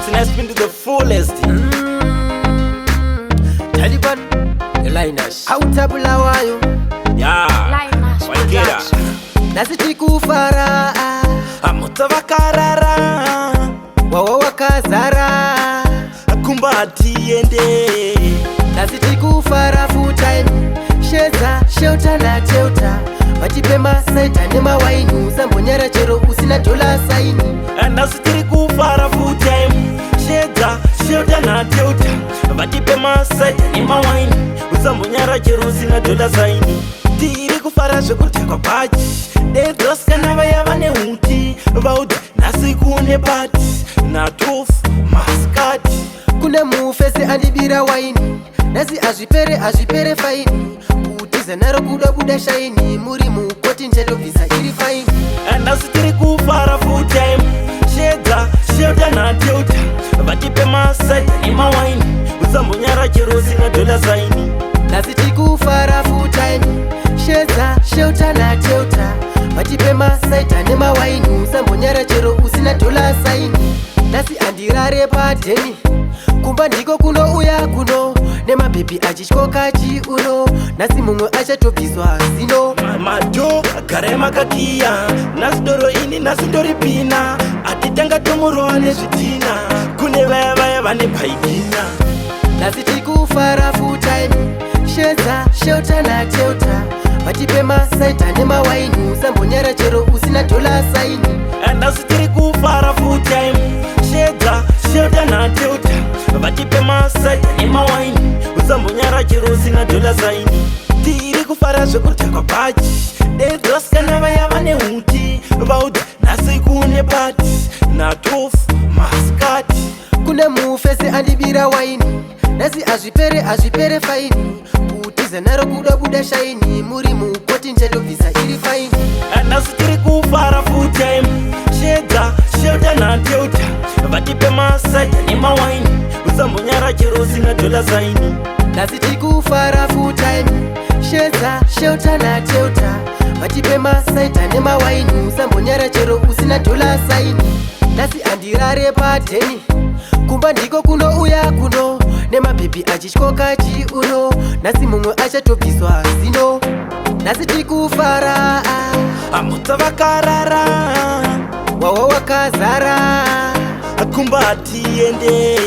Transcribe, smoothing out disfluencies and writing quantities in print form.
It's nice to the fullest. Taliban Linus. Autabulawayo. Yeah. Linus Waikira. Production. Nhasi tikufara. Amutsa vakarara. Wawa wakazara. Kumba hatiende. Nhasi tikufara full time. Shedza, Shelter naTelta vachipe macider nemawaini. Usambonyara chero usina dollar sign. Nhasi tiri kufara full time. Shedza, Shelter naTelta vatipe macider nemawaini. Usambonyara chero usina dollar sign. Tiri kufara zvekudhakwa bhachi. Dedzosikana vaya vane uti vaudza nhasi kune party na12 masikati. Kune mufesi andibira waini. Nhasi hazvipere, hazvipere fine. Kutiza naro kuda buda shine. Muri mukoti nchetobvisa iri fine. Nhasi tiri kufara full time. Shedza, Shelter naTelta vatipe macider nemawaini. Usambonyara chero usina dollar sign. Nhasi tikufara full time. Shedza, Shelter naTelta vachipe macider nemawaini. Usambonyara chero usina dollar sign. Nhasi handirare padheni. Kumba ndiko kunouya kuno nemabhebhi achityoka chiuno. Nhasi mumwe achatobviswa zino. Madoor garai makakiya. Nhasi doro ini nhasi ndoripina. Atitanga tomurova nezvidhina. Kune vaya vaya vane bhaigina. Nhasi tikufara full time. Shedza, Shelter naTelta vachipe macider nemawaini. Usambonyara chero usina dollar sign. Nhasi tiri kufara full time. Shedza, Shelter naTelta vatipe macider nemawaini. Usambonyara chero usina dollar sign. Tiri kufara zvekudhakwa bhachi. Dedzosikana vaya vane uti vaudza nhasi kune party na12 masikati. Kune mufesi andibira waini. Nhasi hazvipere, hazvipere fine. Kutiza naro kuda buda shine. Muri mukoti nchetobvisa iri fine. Nhasi tiri kufara full time. Shedza, Shelter naTelta vatipe macider nemawaini. Usambonyara chero usina dollar sign. Nhasi tikufara full time. Shedza, Shelter naTelta vachipe macider nemawaini. Usambonyara chero usina dollar sign. Nhasi handirare padheni. Kumba ndiko kunouya kuno nemabhebhi achityoka chiuno. Nhasi mumwe achatobviswa zino. Nhasi tikufara. Amutsa vakarara. Wawa wakazara. Kumba hatiende.